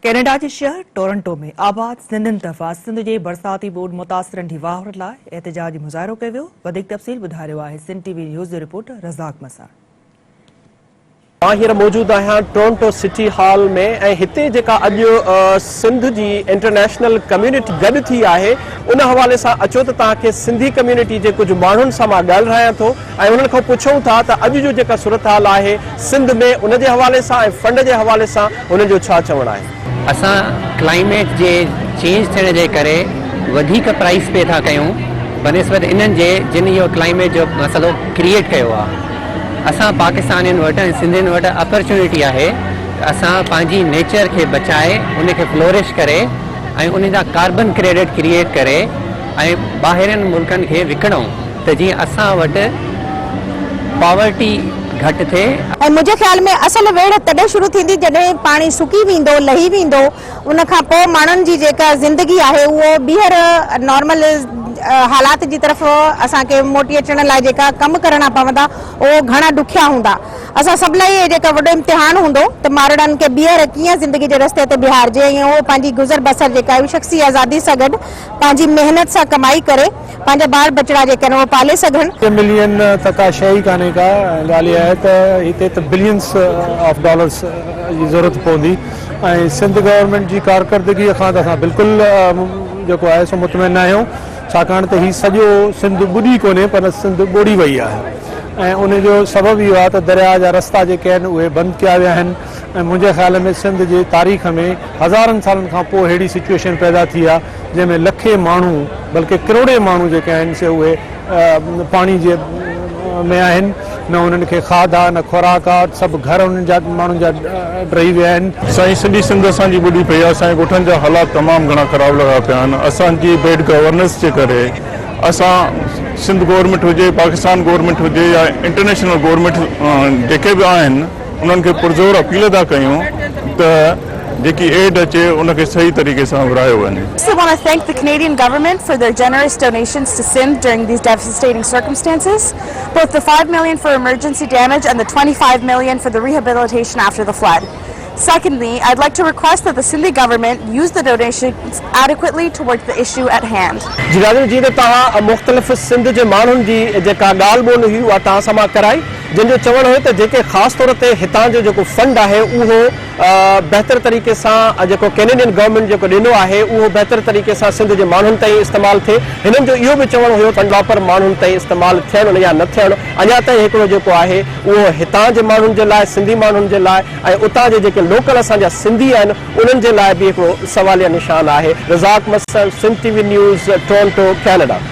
Canada جي شهر Toronto ۾ آباد سنڌين طرفان سنڌ جي برساتي ٻوڏ متاثرن جي واهر لاء احتجاجي مظاهرو ڪيو ويو. وڌيڪ تفصيل ٻڌائي رهيو آهي سنڌ ٽي وي نيوز جو رپورٽر رزاق مساڻ. مان هينئر موجود آهيان ٽورنٽو سٽي هال ۾ ۽ هتي جيڪا اڄ سنڌ جي انٽرنيشنل ڪميونٽي گڏ ٿي آهي ان حوالي سان اچو ته توهان کي سنڌي ڪميونٽي جي ڪجهه ماڻهن سان مان ڳالهرايان ٿو ۽ انهن کان پڇون ٿا ته اڄ جو جيڪا صورتحال آهي سنڌ ۾ ان جي حوالي سان ۽ فنڊ جي حوالي سان انهن جو ڇا چوڻ آهي. اسان ڪلائميٽ جي چينج ٿيڻ جي ڪري وڌيڪ پرائس پي ٿا ڪيون بنسبت انهن جي جن اهو ڪلائميٽ جو مسئلو ڪريئيٽ ڪيو آهي. اسان پاڪستانين وٽ ۽ سنڌين وٽ اپرچونٽي آهي ته اسان پنهنجي نيچر کي بچائي ان کي فلورش ڪري ۽ ان جا ڪاربن ڪريڊٽ ڪريئيٽ ڪري ۽ ٻاهرين ملڪن کي وڪڻون ته جيئن اسان وٽ پاورٽي گهٽ ٿئي. ۽ منهنجي خيال ۾ اصل ويڙهه تڏهن شروع ٿيندي جڏهن پاڻي سڪي ويندو، لهي ويندو، ان کان پوء ماڻهن جي جيڪا زندگي آهي اهو ٻيهر نارمل حالات جي طرف اسان کي موٽي اچڻ لاء جيڪا ڪم ڪرڻا پوندا اهو گهڻا ڏکيا هوندا. اسان سڀ لاء اهي جيڪا وڏو امتحان هوندو ته ماروئڙن کي ٻيهر ڪيئن زندگي جي رستي تي بيهارجي ۽ اهو پنهنجي گذر بسر جيڪا آهي شخصي آزادي سان گڏ پنهنجي محنت سان ڪمائي ڪري پنهنجا ٻار ٻچڙا جيڪي آهن اهو پالي سگهن. ملين ته ڪا شيء ئي ڪانهي ڪا ۽ ڳالهه اها آهي ته هتي ته بلينس آف ڊالرس جي ضرورت پوندي. ۽ سنڌ گورنمينٽ جي ڪارڪردگي کان ته اسان بلڪل جيڪو آهي سو مطمئن نه آهيون ڇاڪاڻ ته هي سڄو سنڌ ٻڏي ڪونهي پر سنڌ ٻوڙي وئي آهي ۽ ان جو سبب اهو آهي ته درياء جا رستا جيڪي آهن اهي بند ڪيا ويا آهن ۽ منهنجي خيال ۾ سنڌ جي تاريخ ۾ هزارن سالن کان پوء اهڙي سچوئيشن پيدا ٿي آهي جنهن ۾ لکين ماڻهو بلڪه ڪروڙين ماڻهو جيڪي آهن سي اهي پاڻي جي ۾ آهن نه انهن کي کاڌ آ نه خوراڪ آ سڀ گهر انهن جا ماڻهن جا ڊهي ويا آهن. سائين سڄي سنڌ اسان جي ٻڏي پئي آ اسان جي ڳوٺن جا حالات تمام گهڻا خراب لڳا پيا آهن اسان جي بيڊ گورننس جي ڪري اسان سنڌ گورنمينٽ هجي پاڪستان گورنمينٽ هجي يا انٽرنيشنل گورنمينٽ جيڪي به آهن انهن کي پرزور اپيل ٿا ڪيون ته جيڪي ايڊ اچي ان کي صحيح طريقي سان ورهايو وڃي. I want to thank the Canadian government for their generous donations to Sindh during these devastating circumstances, both the 5 million for emergency damage and the 25 million for the rehabilitation after the flood. Secondly, I'd like to request that the Sindhi government use the donations adequately towards the issue at hand. جي ناظرين جيئن ته توهان مختلف سنڌ جي ماڻهن جي جيڪا ڳالهه ٻولهه هئي اها توهان سان مان ڪرائي جن جو چوڻ هيو ته جيڪي خاص طور تي هتان جو جيڪو فنڊ آهي اهو بهتر طريقي سان جيڪو ڪينيڊين گورنمينٽ جيڪو ڏنو آهي اهو بهتر طريقي سان سنڌ جي ماڻهن تائين استعمال ٿئي هنن جو اهو به چوڻ هيو فنڊ پراپر ماڻهن تائين استعمال ٿيڻ يا نه ٿيڻ اڃا تائين هڪڙو جيڪو آهي اهو هتان جي ماڻهن جي لاء سنڌي ماڻهن جي لاء ۽ اتان جي جيڪي لوڪل اسان جا سنڌي آهن انهن جي لاء به هڪڙو سواليه نشان آهي Razzaq Masar Sindh T V news Toronto Canada.